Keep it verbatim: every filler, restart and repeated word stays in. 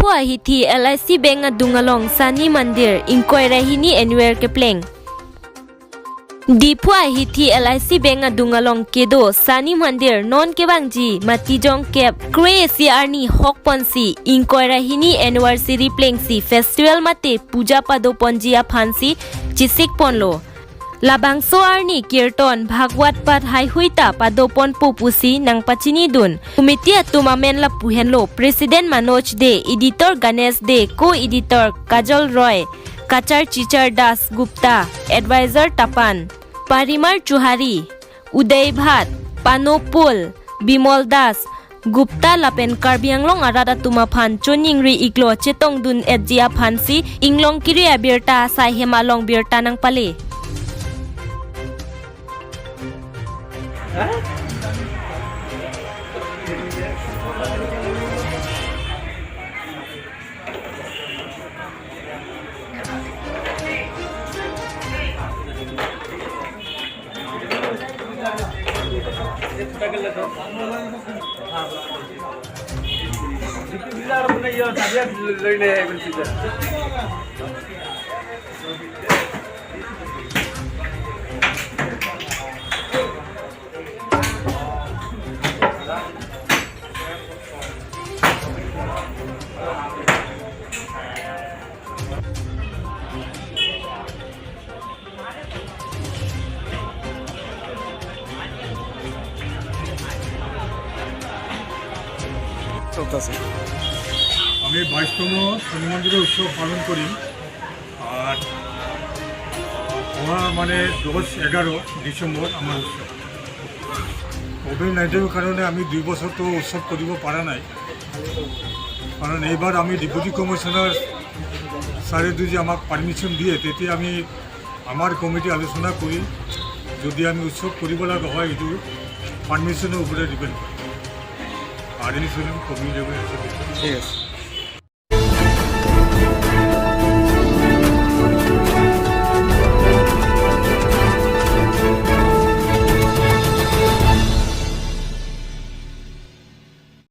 Diphu ahithi L I C Bank adung along Sani Mandir ingkoi ra hini Annual kepleng. Diphu ahithi L I C Bank adung along kedo Sani Mandir non kevangji Matijong kep kre-isi arni hokponsi ingkoi ra hini Anniversary plengsi festival mate puja padoponji aphansi chesikponlo. Labangso arni kirton Bhagwat Path haihui ta padoponpo pusi nangpachinidun. Committee atum amen lapu henlo: President Manoj Dey, Editor Ganesh Dey, Co-Editor Kajol Roy, Kachar Chichar Das Gupta, Advisor Tapan, Parimar Chouhari, Uday Bhat, Pano Pol, Bimol Das Gupta lapen Karbi Anglong arat atum aphan choningri iklo chetongdun-etji aphansi inglong kiri abirta asai hem along birta nangpale. চলতেছে। আমি বাইশতম শনি মন্দিরের উৎসব পালন করি। আর অহা মানে দশ এগারো ডিসেম্বর আমার উৎসব। কোভিড নাইণ্টিনৰ কাৰণে আমি দুই বছৰ তো উৎসৱ কৰিব পৰা নাই, কাৰণ এইবাৰ আমি ডেপুটি কমিশ্যনাৰ ছাৰে যদি আমাক পাৰ্মিশ্যন দিয়ে, তেতিয়া আমি আমাৰ কমিটি আলোচনা কৰি যদি আমি উৎসৱ কৰিব লগা হয়, এইটো পাৰ্মিশ্যনৰ ওপৰত ডিপেণ্ড কৰে। পাৰ্মিশ্যন কমি যাব। ঠিক আছে।